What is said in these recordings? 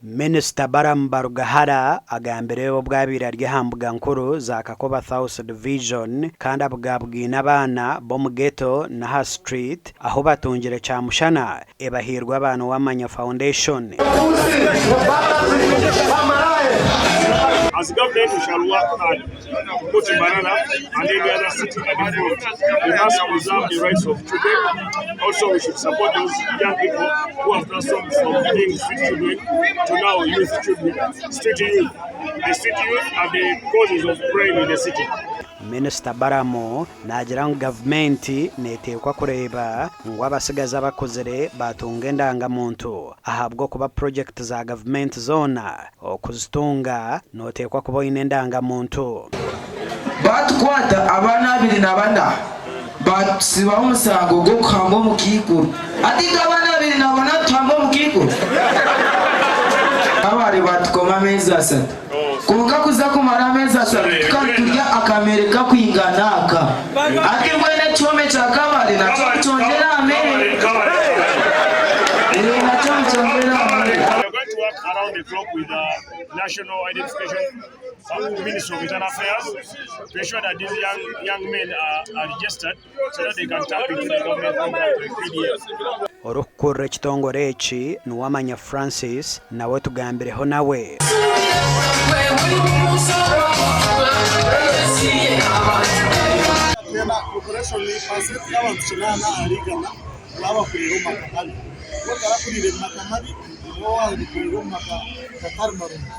Minisita Balaam Barugahara agambire ebi obu abaire ari aha mbuga nkuru za Kakoba South Division kandi abugabugaine abaana b'omu ghetto n'aha street ahu batungire kyamushana ebahairwe aba Nuwamanya Foundation. As government we shall work hard to put Mbarara and any other city at the front. We must preserve the rights of children. Also we should support those young people who have transformed from being street children to now youth children, street youth. The street youth are the causes of crime in the city. Minisita Balaam naagira ngu gavumenti neteekwa kureeba ngu abatsigazi abakuzire baatunga endanga-muntu ahabw'okuba purogyekiti za gavumenti zoona okuzitunga noteekwa kuba oine endanga-muntu. Baatukwata abaana 24, baatutsibaho omusango gw'okuhamba omukaikuru. Hati itwe abaana 24 tuhambe omukaikuru? Kabare baatukoma ameezi ashatu. Kwonka kuza kumara ameezi ashatu tukaba niturya akamere kakwingana aka. Hati mbwenu ekihome kya Kabare nakyo nikyongyera aha mere? Ee, nakyo nikyongyera aha mere. We are going to work around the clock with the National Identification Ministry of Internal Affairs to ensure that these young, young men are, are registered so that they can tap into the government program like PDM. Orikukurira ekitongore eki Nuwamanya Francis nawe tugambireho nawe. Twena population percent y'abantu kinaana ahari igana nibaba bakuriire omu maka mabi. Waaba otarakuriire mu maka mabi nooba waakuriire omu maka gatari marungi.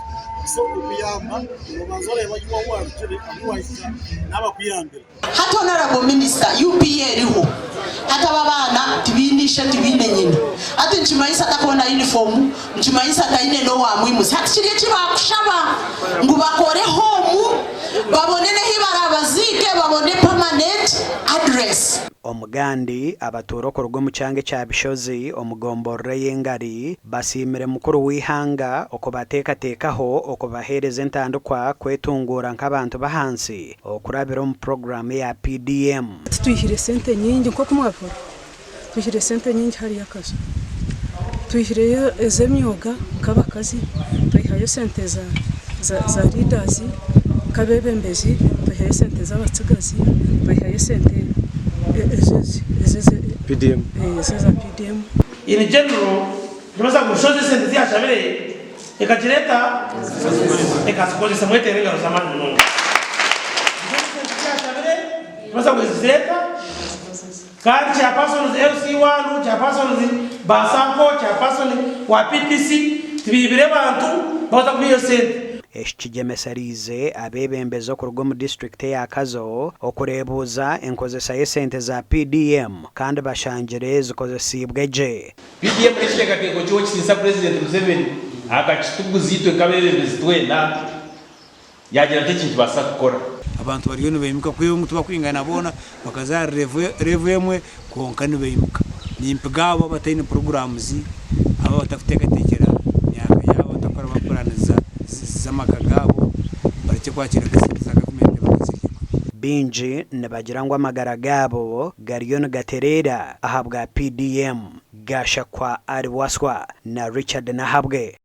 So okuyamba noobanza oreeba iwe ahu warugire ahu wahika naabakuyambire. Hati Honourable Minister, UPA eriho hati abo abaana tibaine ishe tibaine nyina. Hati nikimanyisa takoona uniform, nikimanyisa taine n'owamwimutsya. Hati kiri eki baakushaba ngu bakore home babone n'ehi baraabaziike babone permanent address. Omugandi abatuura okuruga omu kyanga ekya Bishozi omu gomborora ey'Engari basiimire mukuru w'eihanga okubateekateekaho okubaheereza entandikwa kwetunguura nk'abantu b'ahansi okurabira omu puroguraamu eya PDM. Titwihire sente nyingi nk'oku mwabihurira, twihire sente nyingi hariya Kazo. Twihireyo ez'emyoga nk'abakazi, twihayo sente za za leaders nk'abeebembezi, twihayo sente z'abatsigazi, twihayo sente eza PDM. In general, nitubaasa ngu Rushozi esente ezi yashabire ekagira eta? Ekazikozesa. Mweteere engaro z'amaani munonga. Rushozi esente ezi yashabire nitubaasa ngu ezigire eta? Kandi chairpersons LC1, chairpersons ba sacco, chairperson wa PTC tibaibire bantu baza kubiha eyo sente. Eki kigyemeseriize abeebembezi okuruga omu disiturikiti eya Kazo okureebuuza enkozesa y'esente za PDM kandi bashangire zikozesiibwe gye. PDM n'ekiteekateeko ky'Owekitinisa Purezidenti Museveni akakituguza itwe nk'abeebembezi twena. Yaagira ati, Eki nikibaasa kukora. Abantu bariyo nibaimuka kwiha ngu tibakwingana boona bakaza ahari level emwe kwonka nibaimuka. Nimpiga abo abataine programs, abo abatakuteekateekyera myaka yaabo, abatakukora puraani z'amaka gaabo barekye kwakiira nk'esente za gavumenti bakazirya kubi. Baingi nibagira ngu amagara gaabo gariyo nigatereera ahabwa PDM, Gashakwa Ali Waswa na Richard Nahabwe.